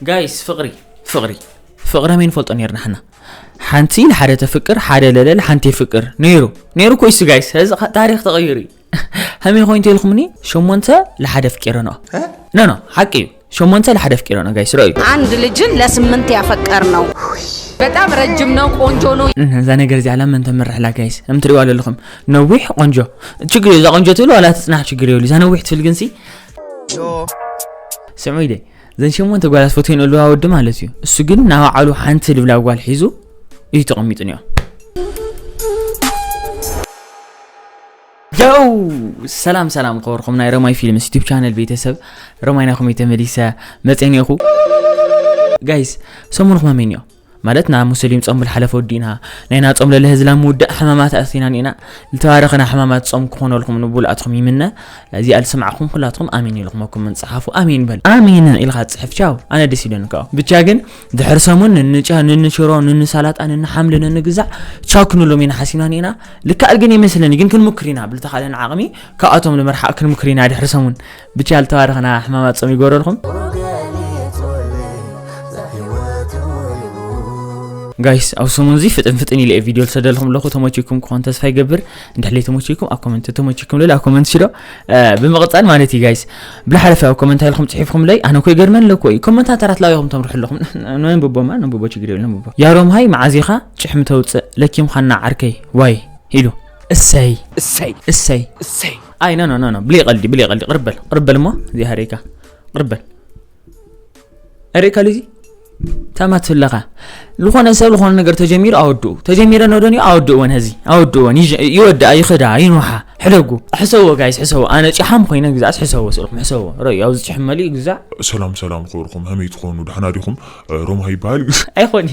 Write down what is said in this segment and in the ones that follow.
ጋይስ፣ ፍቕሪ ፍቕሪ ፍቕሪ መን ይፈልጦ ነይርና ሓና? ሓንቲ ንሓደ ተፍቅር፣ ሓደ ለለ ንሓንቲ የፍቅር ነይሩ። ነይሩ እኮ እሱ ጋይስ፣ እዚ ኸ-፣ ታሪኽ ተቐይሩ እዩ። ከመይ ኮይኑ ተልኩምኒ? ሸሞንተ ለሓደ ፍቂረ ነው። ኖ ኖ፣ ሓቂ እዩ። ሸሞንተ ለሓደ ፍቂረ ነው ጋይስ፣ ረእዩ። አንድ ልጅን ለስምንት ያፈቀር ነው። በጣም ረጅም ነው፣ ቆንጆ ነው። እዛ ነገር እዚኣ ላመን ተምርሕላ ጋይስ፣ እምትሪዋ ኣለኹም። ነዊሕ ቆንጆ። ችግር እዩ፣ እዛ ቆንጆ ትብል ዋላ ትጽናሕ ችግር የብሉ። እዛ ነዊሕ ትብል ግን ሲ ስምዑ ኢለ። እዘን ሸሞንተ ጓላት ፈትየን ኣለዋ ወዲ ማለት እዩ። እሱ ግን ናባዕሉ ሓንቲ ልብላ ጓል ሒዙ እዩ ተቐሚጡ ነዮ። ያው ሰላም ሰላም፣ ከወርኹም ናይ ረማይ ፊልምስ ዩቲዩብ ቻነል ቤተሰብ ረማይ ናኹም ተመሊሰ መጸን እኹ። ጋይስ፣ ሰሙንኹም ኣሜን እዮ። ማለት ና ሙስሊም ጾም ብልሓለፈ ወዲና፣ ናይና ጾም ለለ ህዝላ ምውዳእ ሕማማት ኣእቲና ኒና፣ ዝተባረኸና ሕማማት ጾም ክኾነልኩም ንቡላትኩም ይምነ። እዚኣ ልስማዕኹም ኩላትኩም ኣሜን ኢልኩም ኮመንት ጸሓፉ። ኣሜን በል። ኣሜን ኢልካ ጽሕፍ። ቻው። ኣነ ደስ ኢሉኒ ካብኡ። ብቻ ግን ድሕሪ ሰሙን ንንጫ፣ ንንሽሮ፣ ንንሳላጣ፣ ንንሓምሊ፣ ንንግዛዕ ቻው ክንብሎም ኢና ሓሲብና ኒና። ልክዕ ግን ይመስለኒ፣ ግን ክንምክር ኢና። ብልተኻእለና ዓቕሚ ካብኣቶም ንምርሓቕ ክንምክር ኢና ድሕሪ ሰሙን። ብቻ ልተባረኸና ሕማማት ጾም ይገበረልኩም። ጋይስ፣ ኣብ ሰሙን እዚ ፍጥን ፍጥን ኢለ ቪድዮ ልሰደልኩም ኣለኹ። ተመችኩም ክኾን ተስፋ ይገብር። እንድሕለይ ተመችኩም ኣብ ኮመንት፣ ተመችኩም ልል ኣብ ኮመንት ሽዶ። እ፣ ብምቕጻል ማለት እዩ ጋይስ፣ ብልሓለፈ ኣብ ኮመንት ኢልኩም ጽሒፍኩምለይ፣ ኣነ እኮ ይገርመን ኣለኩ እዩ። ኮመንታተራት ላቢኹም ተምርሑ ኣለኹም። ነንብቦማ፣ ነንብቦ ችግር የብለን፣ ነንብቦ። ያሮም ሃይ መዓዚኻ ጭሕሚ ተውጽእ ለኪምኻና ዓርከይ ዋይ ኢሉ። እሰይ። እሰይ። እሰይ። እሰይ። ኣይ፣ ኖ፣ ኖ፣ ኖ፣ ኖ። ብለይ ቀልዲ፣ ብለይ ቀልዲ። ቅርበል፣ ቅርበል እሞ፣ እዚ ሃረይካ። ቅርበል። ኣሬካ ልዚ ታማት ፍለኻ። ዝኾነ ሰብ ዝኾነ ነገር ተጀሚሩ ኣወድኡ። ተጀሚረ ነዶኒ ኣወድእወን፣ ሀዚ ኣወድእወን። ይወድኣ፣ ይኽዳ፣ ይንውሓ። ሕደጉ። ሕሰዎ ጋይስ፣ ሕሰዎ። ኣነ ጭሓም ኮይነ ግዛዕስ ሕሰዎ ስልኩም፣ ሕሰዎ። ረዩ፣ ኣብዚ ጭሕም መሊኡ ግዛዕ። ሰላም፣ ሰላም፣ ክብርኩም። ሀመይ ትኾኑ? ደሕና ዲኹም? እ፣ ሮማ ይበሃል። ኣይኾኒ።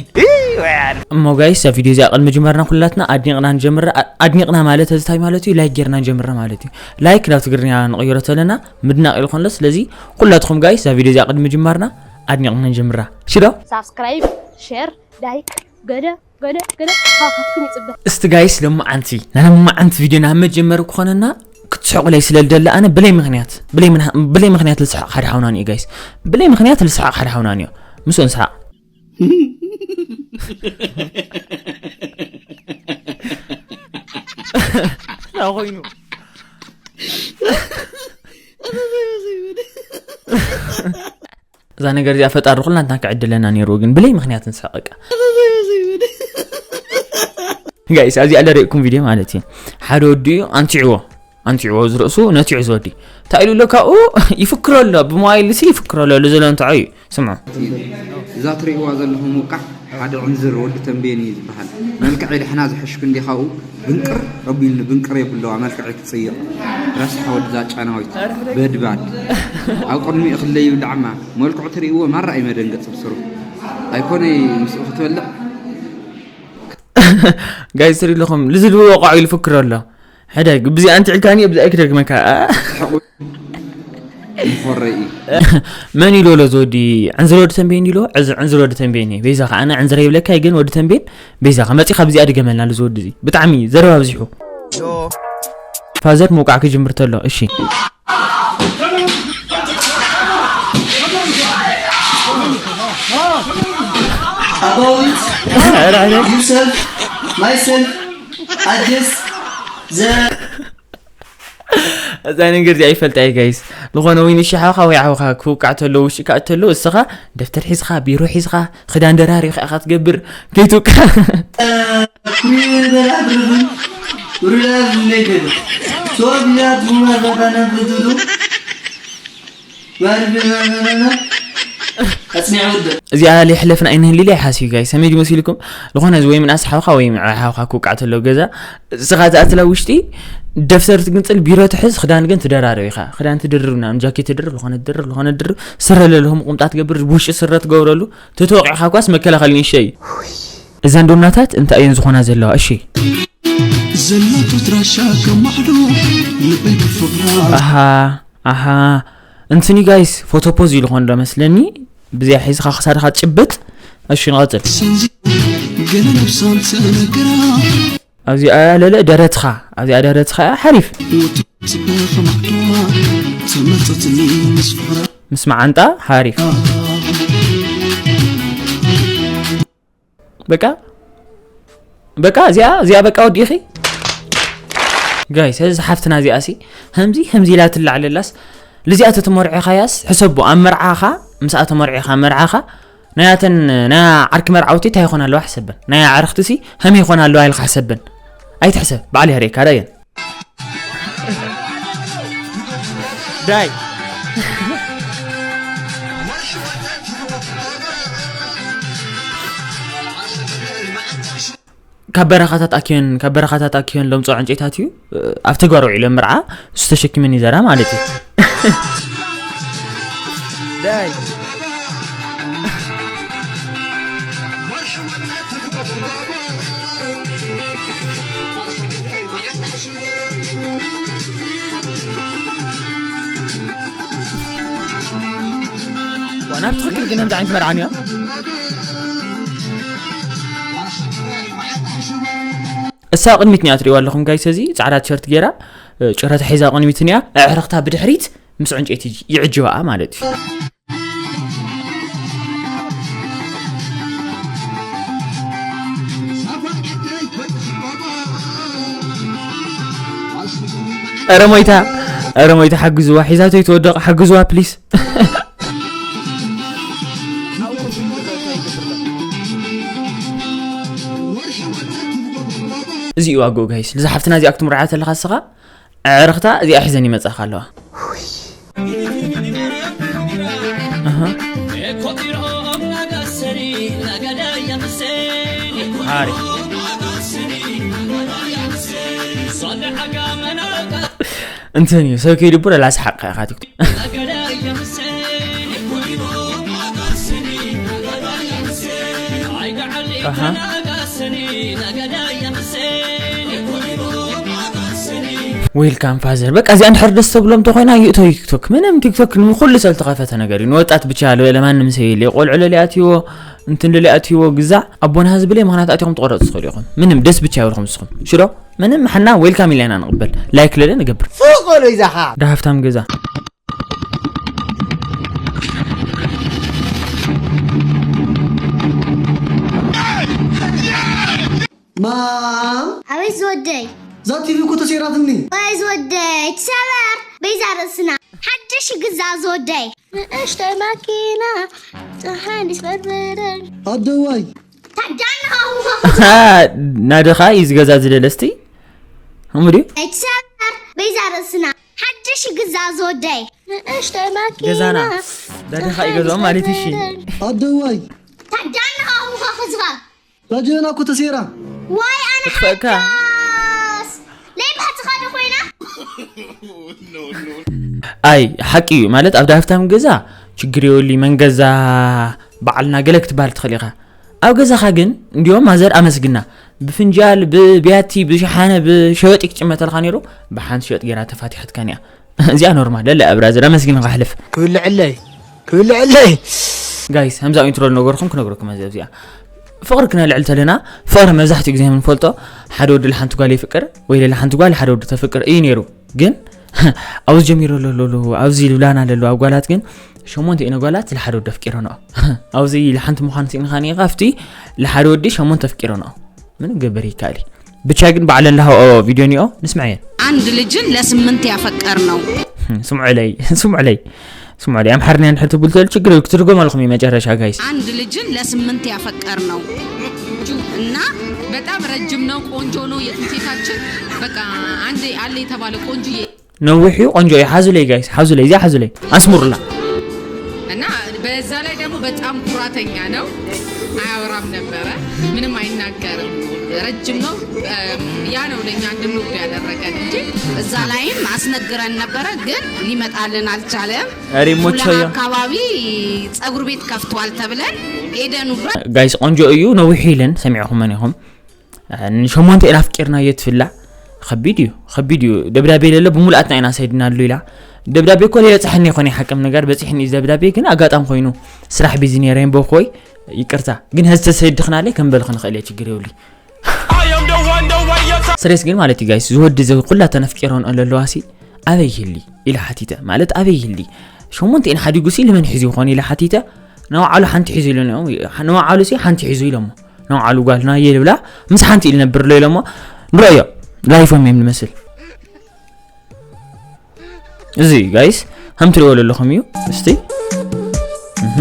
እሞ ጋይስ፣ እዛ ቪድዮ እዚኣ ቅድሚ ጅመርና ኩላትና ኣድኒቕና ንጀምራ። ኣ-፣ ኣድኒቕና ማለት እዚ እንታይ ማለት እዩ? ላይክ ጌርና ንጀምራ ማለት እዩ። ላይክ ናብ ትግርኛ ንቕይሮ ተለና ምድናቕ ኢሉ ኮንሎ። ስለዚ ኩላትኩም ጋይስ፣ እዛ ቪድዮ እዚኣ ቅድሚ ጅማርና ኣድኒቕና ንጀምራ። ሽዶ? ሳብስክራይብ፣ ሼር፣ ላይክ፣ ገለ፣ ገለ፣ ገለ ካብካትኩም ይጽበ። እስቲ ጋይስ፣ ለማዓንቲ፣ ናይ ለማዓንቲ ቪድዮ ናብ መጀመሪ ክኾነና ክትስሕቑለይ ስለ ልደሊ ኣነ ብለይ ምኽንያት፣ ብለይ ምና-፣ ብለይ ምኽንያት ልስሕቕ ሓደ ሓውና ንዮ ጋይስ። ብለይ ምኽንያት ልስሕቕ ሓደ ሓውና ንዮ። ምስኡ ንስሓቕ። እንታይ ኮይኑ? እዛ ነገር እዚኣ ፈጣሪ ኩላትና ክዕድለና ነይሩ፣ ግን ብለይ ምኽንያት ንስሕቕ በቃ። ጋይስ፣ ኣብዚኣ ለሪእኩም ቪድዮ ማለት እዩ። ሓደ ወዲ እዩ፣ ኣንቲዕዎ፣ ኣንቲዕዎ ዝርእሱ ነቲዑ ዝወዲ። እንታይ ኢሉ ኣሎ ካብኡ? ይፍክሮ ኣሎ፣ ብሞባይል ሲ ይፍክሮ ኣሎ፣ ዘሎ እንታይ እዩ? ስምዑ። እዛ ትርእይዋ ዘለኹም ውቃዕ ሓደ ዕንዝር ወዲ ተንቤን እዩ ዝበሃል። መልክዐይ ደሕና ዝሐሽኩ እንዲ ካብኡ ብንቅር ኣቢሉኒ፣ ብንቅር የብለዋ መልክዐይ ክጽይቕ። ረሳሕ ወድዛ ጫናዊት በድባድ። ኣብ ቅድሚኡ ክለዩ ዳዕማ መልክዑ ትርእይዎ ማራ እዩ መደንገጽ ብስሩ። ኣይኮነይ ምስኡ ክትበልዕ። ጋይስ ትርኢ ኣለኹም፣ ልዝልዊ ወቃዑ ኢሉ ፍክር ኣሎ። ሕደግ፣ ብዚኣ ኣንቲዕካኒ፣ ብዚኣ ክደግመካ። ሕቑ-፣ ምኾረይ እዩ። መን ኢሉ ኣሎ እዚ ወዲ? ዕንዝር ወዲ ተንቤን ኢሉ? ዕዝ-፣ ዕንዝር ወዲ ተንቤን እዩ። ቤዛ ኸዓ፣ ኣነ ዕንዝር ይብለካ፣ ግን ወዲ ተንቤን፣ ቤዛ ኸ መጺኻ ብዚኣ ድገመልና፣ እዚ ወዲ እዚ። ብጣዕሚ ዘረባ ኣብዚሑ። ፋዘር ምውቃዕ ክጅምር ተሎ፣ እሺ። About yourself, myself, I just the እዛ ነገር እዚኣ ይፈልጣ እየ ጋይስ። ዝኾነ ወይ ንሽሓኻ ወይ ዓውኻ ክውቃዕ ተሎ፣ ውሽጢ ካእ ተሎ፣ እስኻ ደፍተር ሒዝኻ፣ ቢሮ ሒዝኻ፣ ክዳን ደራሪኻ ኢኻ ትገብር። ከይትውቃዕ። ኩሪ በላ ብርብን፣ ብሩላ ብሌገድ። ሶ ቢላ ቡማ ባባና ብዱዱ። ባርብና፣ ኣጽኒዐ ውድእ። እዚኣ ለይሕለፍና ኣይንህሊ ኢለ ይሓስብ ጋይስ። ከመይ ድዩ መሲልኩም? ዝኾነ እዚ ወይ ምንኣስ ሓውኻ ወይ ምዕራይ ሓውኻ ክውቃዕ ተሎ ገዛ፣ እስኻ ትኣትላ ውሽጢ፣ ደፍተር ትግንጽል፣ ቢሮ ትሕዝ፣ ክዳን ግን ትደራርብ ኢኻ። ክዳን ትድርብ፣ ና ጃኬት ትድርብ፣ ዝኾነ ትድርብ፣ ዝኾነ ትድርብ፣ ስረ ለለኹም ቁምጣ ትገብር፣ ብውሽጢ ስረ ትገብረሉ፣ ተተወቂዕኻ ኳስ መከላኸሊ ንእሽተይ እዩ። እዘን ዶናታት እንታይ እየን ዝኾና ዘለዋ? እሺ። ዘለቶ ትራሻ ከማዕዶ ልበይ ብፍቕራ። ኣሃ፣ ኣሃ። እንትኒ ጋይስ፣ ፎቶ ፖዝ ኢሉ ኾን ዶ መስለኒ? ብዚኣ ሒዝኻ ክሳድኻ ትጭብጥ። እሺ፣ ንቐጽል። ሰንዚ ገለ ነብሳን ትነግራ። ኣብዚኣ ለለ ደረትኻ፣ ኣብዚኣ ደረትኻ እያ ሓሪፍ። ወዲ ጽበ ከማዕዶ ተመርጸትኒ ምስ ፍቕራ። ምስ መዓንጣ ሓሪፍ። በቃ በቃ እዚኣ እዚኣ በቃ ወዲኺ ጋይስ። እዚ ሓፍትና እዚኣ ሲ ከምዚ ከምዚ ኢላ ትላዕለላስ ልዚኣ ተተመርዒኻያስ ሕሰቦ ኣብ መርዓኻ ምስኣ ተመርዒኻ መርዓኻ ናይ ኣተን ናይ ዓርኪ መርዓውቲ እንታይ ይኾና ኣለዋ ሕሰበን ናይ ኣዕርኽቲ ሲ ከመይ ይኾና ኣለዋ ኢልካ ሕሰበን ኣይትሕሰብ ባዕል ያሬካ ዳየን ዳይ ካብ በረኻታት ኣኪዮን ካብ በረኻታት ኣኪዮን ለምፅኦ ዕንጨይታት እዩ ኣብ ተግባር ውዒሎም ምርዓ እሱ ተሸኪመን ይዘራ ማለት እዩ ዳይ ናብ ትኽክል ግን ከምዚ ዓይነት መርዓን እያ እሳ ቅድሚት ኒያ ትሪእዋ ኣለኹም ጋይስ እዚ ፃዕዳ ቲሸርት ገይራ ጭረታ ሒዛ ቅድሚት ኒያ ኣዕርኽታ ብድሕሪት ምስ ዕንጨይቲ ይዕጅባኣ ማለት እዩ ኧረ ሞይታ ኧረ ሞይታ ሓግዝዋ ሒዛቶ ይትወደቕ ሓግዝዋ ፕሊስ እዚ እዩ ዋግኡ ጋይስ ልዛ ሓፍትና እዚኣ ክትምርዓያ ተለኻ ስኻ ኣዕርኽታ እዚኣ ሒዘን ይመጻኻ ኣለዋ እንትን እዩ ሰብ ከይድቡ ለላስሓቅ ኢኻ ትክቱ ዌልካም ፋዘር በቃ እዚኣ እንድሕር ደስ ተብሎም ተኮይና ይእቶ ቲክቶክ ምንም ቲክቶክ ንኩሉ ሰብ ተኸፈተ ነገር እዩ ንወጣት ብቻ ለማንም ሰብ የለ ቆልዑ ለሊኣትዎ እንትን ለሊኣትዎ ግዛዕ ኣቦና ህዝቢ ለይ ምክንያት ኣቲኹም ትቆረፁ ትኽእሉ ኢኹም ምንም ደስ ብቻ ይብልኩም ንስኹም ሽዶ ምንም ሓና ዌልካም ኢልና ኢና ንቕበል ላይክ ለለ ንገብር ፉቕ በሎ ይዛኻ ዳሃፍታም ገዛ ማም ኣበይ ዝወደይ ዛቲቪ እኮ ተሰይራትኒ ወይ ዝወደይ ትሰበር በይዛ ርእስና ሓድሽ ግዛ ዝወደይ ንእሽተይ ማኪና ፀሓን ይስበርበረን ኣደዋይ ታዳንኸው ናደኻ እዩ ዝገዛ ዝደለስቲ እሙድዩ ኣይትሰበር በይዛ ርእስና ሓድሽ ግዛ ዝወደይ ንእሽተይ ማኪና ገዛና ዳደኻ ይገዝኦም ማለት እሺ ኣደዋይ ታዳንኸው ከኽዝኻ ላጀና እኮ ተሰይራ ዋይ ኣነ ክትፈእካ ሓዳስ ለይ ባሕቲ ኻደ ኮይና ኣይ ሓቂ እዩ ማለት ኣብ ዳፍታም ገዛ ችግር የወሊ መንገዛ በዓልና ገለ ክትበሃል ትኽእል ኢኻ ኣብ ገዛኻ ግን እንዲዮም ማዘር ኣመስግና ብፍንጃል ብቢያቲ ብሸሓነ ብሸወጢ ክጭመተልካ ነይሩ ብሓንቲ ሸወጥ ገይራ ተፋቲሐትካን እያ እዚኣ ኖርማል ለለ ኣብራዘር ኣመስግን ካሕልፍ ክብልዕለይ ክብልዕለይ ጋይስ ከምዛ ኢንትሮ ዝነገርኩም ክነግረኩም እዚ ኣብዚኣ ፍቕሪ ክነልዕል ተለና ፍቕሪ መብዛሕትኡ ግዜ የምንፈልጦ ሓደ ወዲ ለሓንቲ ጓል የፍቅር ወይ ለሓንቲ ጓል ሓደ ወዲ ተፍቅር እዩ ነይሩ ግን ኣብዚ ጀሚሮ ለሎ ኣብዚ ልብላና ለሎ ኣብ ጓላት ግን ሸሞንተ ኢነ ጓላት ለሓደ ወዲ ኣፍቂረንኦ ኣብዚ ለሓንቲ ምዃን ስኢንኻ ኒኻ ኣብቲ ለሓደ ወዲ ሸሞንተ ኣፍቂረንኦ ምን ገበር ይካል ብቻ ግን ባዕለን ለሃብኦ ቪድዮ ኒኦ ንስምዐየን አንድ ልጅን ለስምንት ያፈቀር ነው። ስምዑለይ ስምዑለይ ስምዑለይ ኣምሓርኛ ንድሕር ትብል ትል ችግር ክትርጎም ኣለኹም እዩ መጨረሻ ጋይስ አንድ ልጅን ለስምንት ያፈቀር ነው እና በጣም ረጅም ነው፣ ቆንጆ ነው። የትም ሴታችን በቃ አንድ አለ የተባለ ቆንጆዬ ነዊሕ እዩ ቆንጆ እዩ ሓዙለይ ጋይስ ሓዙለይ እዚኣ ሓዙለይ ኣስሙርላ እና በዛ ላይ ደግሞ በጣም ኩራተኛ ነው። አያወራም ነበረ፣ ምንም አይናገርም። ረጅም ነው። ያ ነው ለእኛ እንድንወድ ያደረገን እንጂ እዛ ላይም አስነግረን ነበረ፣ ግን ሊመጣልን አልቻለም። ሪሞት ቡለን አካባቢ ጸጉር ቤት ከፍቷል ተብለን ሄደን ውብረ ጋይስ ቆንጆ እዩ ነዊሕ ኢለን ሰሚዕኹመን ኢኹም ንሸሞንተ ኢና ኣፍቂርናዮ ትፍላዕ ከቢድ እዩ ከቢድ እዩ ደብዳቤ ለለ ብሙሉኣትና ኢና ሰይድናሉ ኢላ ደብዳቤ እኮ ለየብፅሐኒ ይኮነ ሓቅም ነገር በፂሕኒ እዩ ደብዳቤ ግን ኣጋጣሚ ኮይኑ ስራሕ ቢዚ ነይረ እምበ ኮይ ይቅርታ ግን ህዚ ተሰይድኽናለይ ከም በልኽ ንኽእል እየ ችግር የብሉ ስሬስ ግን ማለት እዩ ጋይስ ዝወዲ እዚ ኩላ ተነፍቂረን ኣለለዋ ሲ ኣበይ ይህሊ ኢለ ሓቲተ ማለት ኣበይ ይህሊ ሸሞንተ ኢና ሓዲጉ ሲ ልመን ሒዙ ይኾን ኢለ ሓቲተ ንባዕሉ ሓንቲ ሒዙ ኢሉ ንባዕሉ ሲ ሓንቲ ሒዙ ኢሎሞ ንባዕሉ ጓልና እየ ልብላ፣ ምስ ሓንቲ ኢሉ ነብር ኣሎ ኢሎሞ። ንረዮ፣ ላይፎም እዮም ንመስል። እዚ ጋይስ ከም ትሪእዎ ዘለኹም እዩ። እስቲ እህ፣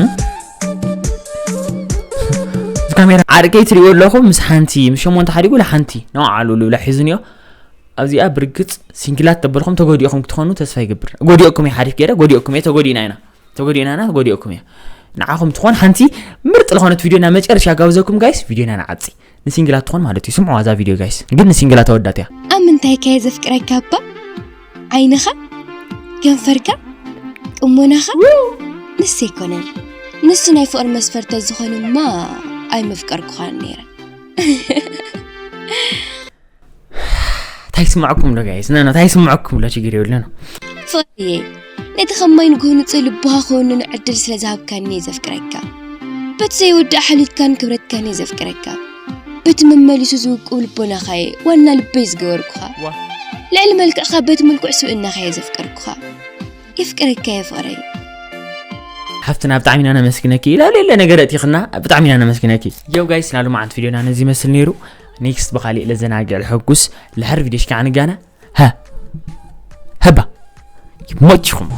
እዚ ካሜራ ዓርከይ ትሪእዎ ኣለኹም፣ ምስ ሓንቲ፣ ምስ ሸሞንተ ሓዲጉ ላ ሓንቲ ንባዕሉ ልብላ ሒዙ እኒኦ። ኣብዚኣ ብርግፅ ሲንግላት ተበልኹም ተጎዲእኹም ክትኾኑ ተስፋ ይገብር። ጎዲእኩም እየ፣ ሓሪፍ ገይረ ጎዲእኩም እየ፣ ተጎዲእና ኢና፣ ተጎዲእና ኢና፣ ጎዲእኩም እየ። ንዓኹም ትኾን ሓንቲ ምርጥ ዝኾነት ቪድዮ ናብ መጨረሻ ጋብዘኩም ጋይስ፣ ቪድዮና ንዓፂ። ንሲንግላት ትኾን ማለት እዩ። ስምዑ እዛ ቪድዮ ጋይስ። ግን ንሲንግላት ኣወዳት እያ። ኣብ ምንታይ ከ የዘፍቅረካ እባ? ዓይንኻ፣ ከንፈርካ፣ ጥሞናኻ፣ ንሱ ኣይኮነን። ንሱ ናይ ፍቕሪ መስፈርተ ዝኾነማ ኣይመፍቀርኩኻን ነይረ። እንታይ ስምዐኩም ዶ ጋይስ? ና ና፣ እንታይ ስምዐኩም ዶ? ችግር የብለና። ፍቕርየ፣ ነቲ ከማይ ንግሆ ንጹህ ልብኻ ክወንኑ ዕድል ስለ ዝሃብካኒ እየ ዘፍቅረካ። በቲ ዘይወዳእ ሓልዮትካን ክብረትካን እየ ዘፍቅረካ። በቲ መመሊሱ ዝውቅብ ልቦናኻ እየ ዋና ልበይ ዝገበርኩኻ። ልዕሊ መልክዕኻ በቲ ምልኩዕ ስብእናኻ እየ ዘፍቀርኩኻ። የፍቅረካ እየ ፍቕረይ። ሓፍትና ብጣዕሚ ኢና ነመስግነኪ። ኢላ ሌለ ነገር እቲኽና ብጣዕሚ ኢና ነመስግነኪ። ዮው ጋይስ፣ ናሉ መዓልቲ ቪድዮና ነዚ ይመስል ነይሩ። ኔክስት ብኻሊእ ለዘናግዕ ልሐጉስ ልሕር ቪድዮ ሽካዕ ንጋና። ሃ፣ ሃባ፣ ይመችኹም።